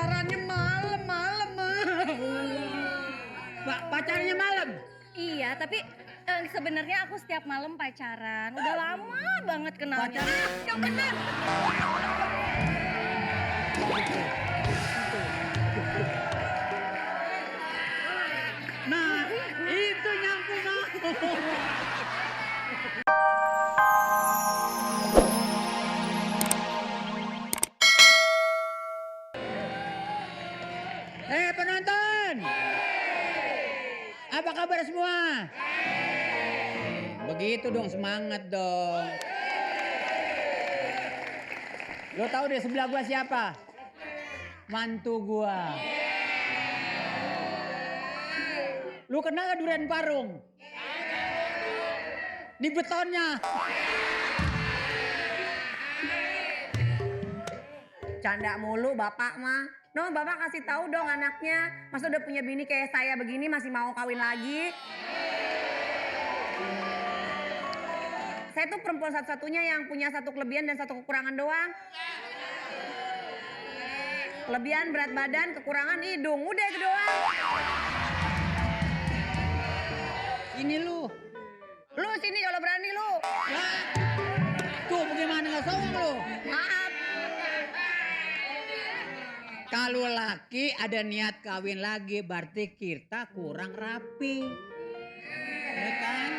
Pacarannya malam-malam. Pacarnya malam? Iya, tapi sebenarnya aku setiap malam pacaran. Udah lama banget kenalnya. Yang bener. Nah, itu nyambung aku. Penonton! Apa kabar semua? Begitu dong, semangat dong. Lo tahu deh sebelah gua siapa? Mantu gua. Lu kenal gak durian parung? Di betonnya. Canda mulu bapak mah. No, bapak kasih tahu dong anaknya. Masa udah punya bini kayak saya begini masih mau kawin lagi? Saya tuh perempuan satu-satunya yang punya satu kelebihan dan satu kekurangan doang. Kelebihan berat badan, kekurangan hidung. Udah itu doang. Ini lu. Lu sini kalau berani lu. Lah. Tuh bagaimana gak songong lu? Maaf. Kalau laki ada niat kawin lagi berarti kita kurang rapi. Ya kan?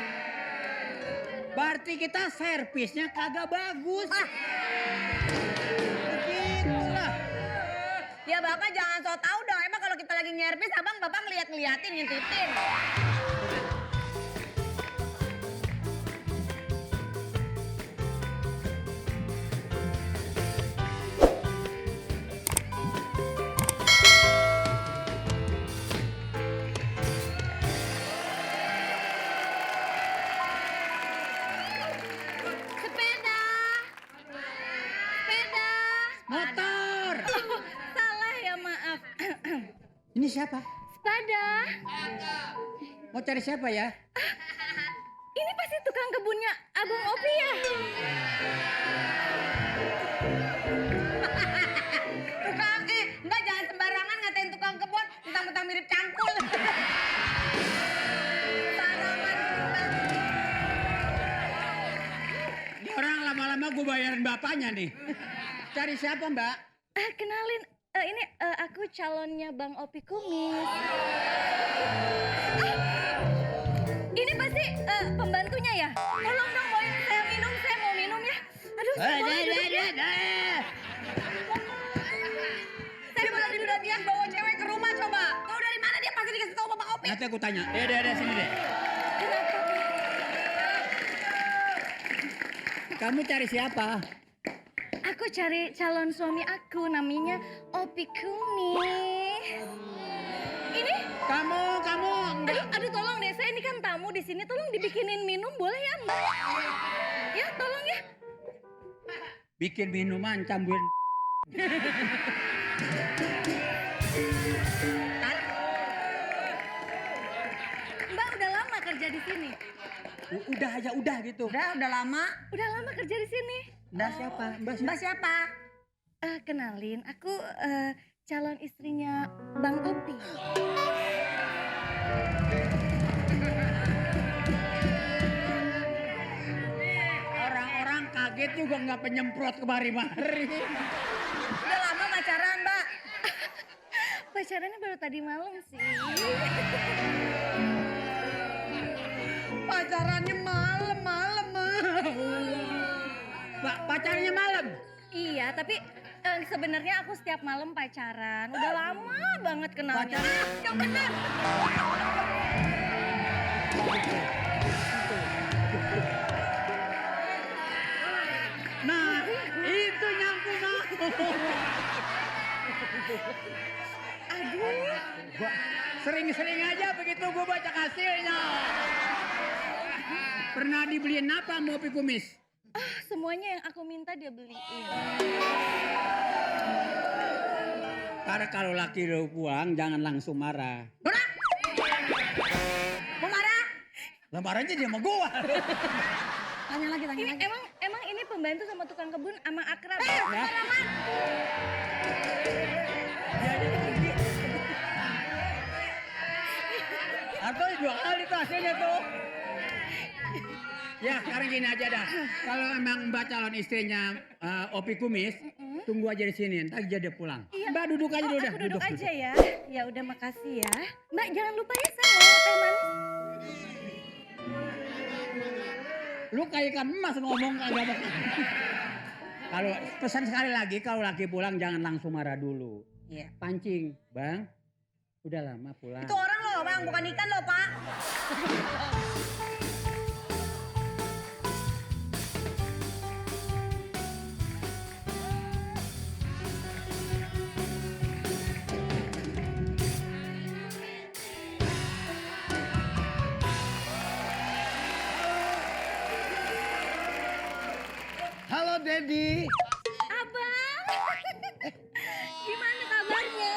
Berarti kita servisnya kagak bagus. Begitulah. Ya bapak jangan so tau dong. Emang kalau kita lagi nyervis abang bapak ngeliat-ngeliatin ngintipin. Motor. Salah ya, maaf. Ini siapa? Sepeda. Mau cari siapa ya? Ini pasti tukang kebunnya Abang Opi ya? Enggak jangan sembarangan ngatain tukang kebun, mentang-mentang mirip cangkul. Ini orang lama-lama gue bayarin bapaknya nih. Cari siapa mbak? Kenalin, ini aku calonnya Bang Opi Kumis. Ini pasti pembantunya ya? Tolong dong bawain saya minum, saya mau minum ya. Aduh, saya boleh duduk ya? Saya malah didudakan bawa cewek ke rumah coba. Tahu dari mana dia pasti dikasih tahu Bapak Opi. Nanti aku tanya. Deh, sini deh. Kenapa? Kamu cari siapa? Aku cari calon suami aku, namanya Opi Kumis. Ini? Kamu. Aduh, tolong deh, saya ini kan tamu di sini, tolong dibikinin minum boleh ya Mbak? Ya, tolong ya. Bikin minuman camburin. Mbak udah lama kerja di sini? Udah gitu. Udah lama. Udah lama kerja di sini? Mbak siapa? Mbak siapa? Kenalin, aku calon istrinya Bang Opi. Orang-orang kaget juga nggak penyemprot kemari-mari. Udah lama pacaran Mbak. Pacarannya baru tadi malam sih. Pacarannya malam-malam. Pacarnya malam? Iya, tapi sebenarnya aku setiap malam pacaran. Udah lama banget kenalnya. Yang bener. Nah, itu nyambung aku. Aduh. Gua sering-sering aja begitu gua baca hasilnya. Pernah dibeliin apa mau Opi Kumis? Semuanya yang aku minta dia beliin. Karena kalau laki lu pulang jangan langsung marah. Marah? Mau marah? Lah marahnya dia sama gua. Tanya lagi. Ini emang ini pembantu sama tukang kebun ama akrab. Ya. Sembarangan. Atau 2 kali tuh hasilnya tuh. Ya sekarang gini aja dah. Kalau emang Mbak calon istrinya Opi Kumis, tunggu aja di sini. Ntar dia udah pulang. Iya. Mbak duduk aja dulu dah. Aku duduk aja ya. Ya udah makasih ya. Mbak jangan lupa ya saya mau teh manis. Lu kayak ikan emas ngomong kagak bakal. Kalau pesan sekali lagi kalau laki pulang jangan langsung marah dulu. Iya. Pancing, Bang. Udah lama pulang. Itu orang loh bang, bukan ikan loh pak. Halo Dedi. Abang. Gimana kabarnya?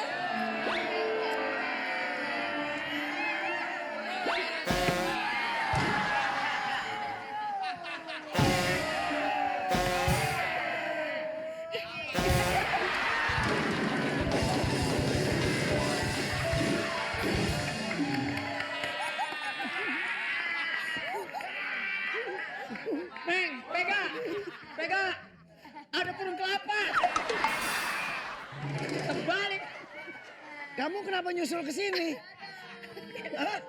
Neng, pega. Ada kurung kelapa. Terbalik. Kamu kenapa nyusul ke sini? Hah?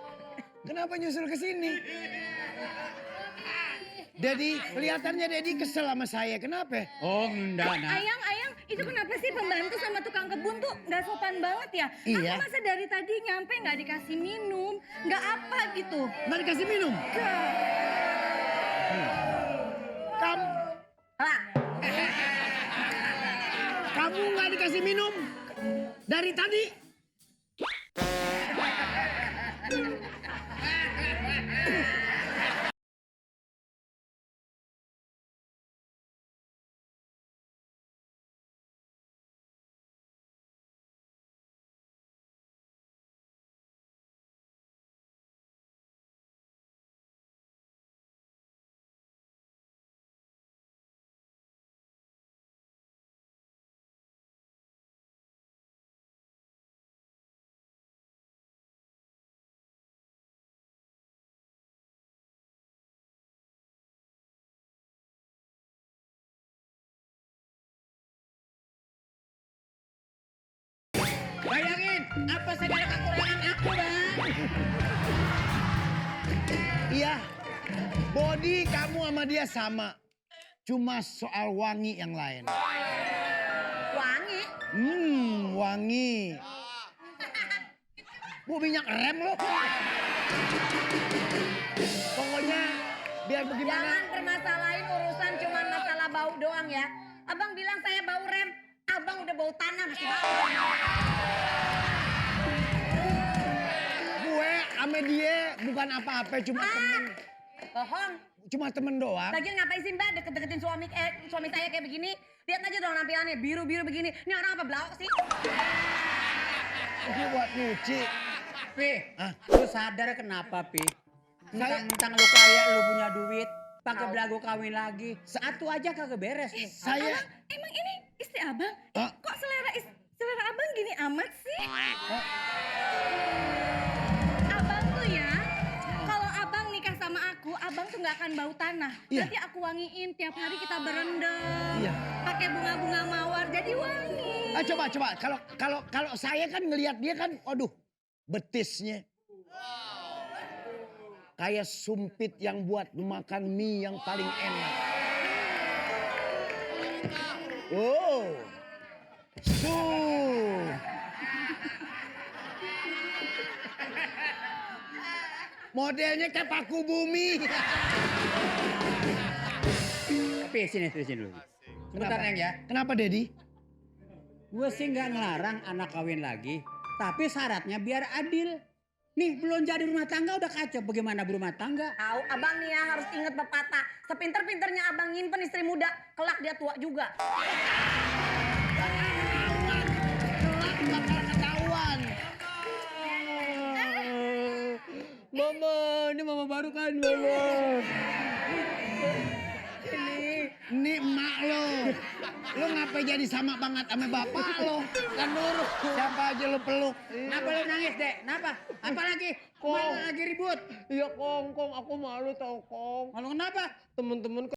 Kenapa nyusul ke sini? Dedi, kelihatannya Dedi kesel sama saya. Kenapa? Oh, enggak, nak. Ayang, itu kenapa sih pembantu sama tukang kebun tuh nggak sopan banget ya? Iya. Aku masa dari tadi nyampe nggak dikasih minum, nggak apa gitu. Nggak dikasih minum? Kamu, Lah, kamu nggak dikasih minum dari tadi? Bayangin, apa segala kekurangan aku, Bang? Iya, body kamu sama dia sama. Cuma soal wangi yang lain. wangi. Wangi. Bu minyak rem lo. Pokoknya biar bagaimana. Jangan permasalahin urusan cuma masalah bau doang ya. Abang bilang saya bau rem, abang udah bau tanah masih bau. Gue sama dia bukan apa-apa, cuma temen. Bohong. Cuma temen doang. Lagian ngapain sih mbak deket-deketin suami saya kayak begini? Lihat aja dong nampilannya biru-biru begini. Ini orang apa belauk sih? Ini buat nyuci. Pi, Hah? lu sadar kenapa, Pi? Mentang-mentang lu kaya, lu punya duit, pakai belagu kawin lagi. Satu aja kagak beres lu. Saya. Emang ini istri abang? Hah? Kok selera abang gini amat sih? Abang tuh ya, kalau abang nikah sama aku, abang tuh nggak akan bau tanah. Iya. Berarti aku wangiin tiap hari kita berendam, Iya. pakai bunga-bunga mawar, jadi wangi. Coba. Kalau saya kan ngelihat dia kan, waduh, betisnya. Kayak sumpit yang buat makan mie yang paling enak. Oh. Modelnya kayak paku bumi. Pi, sini dulu. Sebentar, Neng ya. Kenapa, Dedi? Gue sih nggak ngelarang anak kawin lagi, tapi syaratnya biar adil. Nih belum jadi rumah tangga udah kacau, bagaimana berumah tangga? Tahu abang nih ya harus inget pepatah. Sepinter-pinternya abang nyimpen istri muda, kelak dia tua juga. Kelak bakal ketahuan. Mama, ini mama baru kan, Mama. Ini emak lo. Lu ngapain jadi sama banget sama bapak lo? Kan nurut. Siapa aja lu peluk. Kenapa lu nangis, Dek? Kenapa? Apa lagi? Mana lagi ribut? Iya Kong, aku malu tau Kong. Malu kenapa? Temen-temen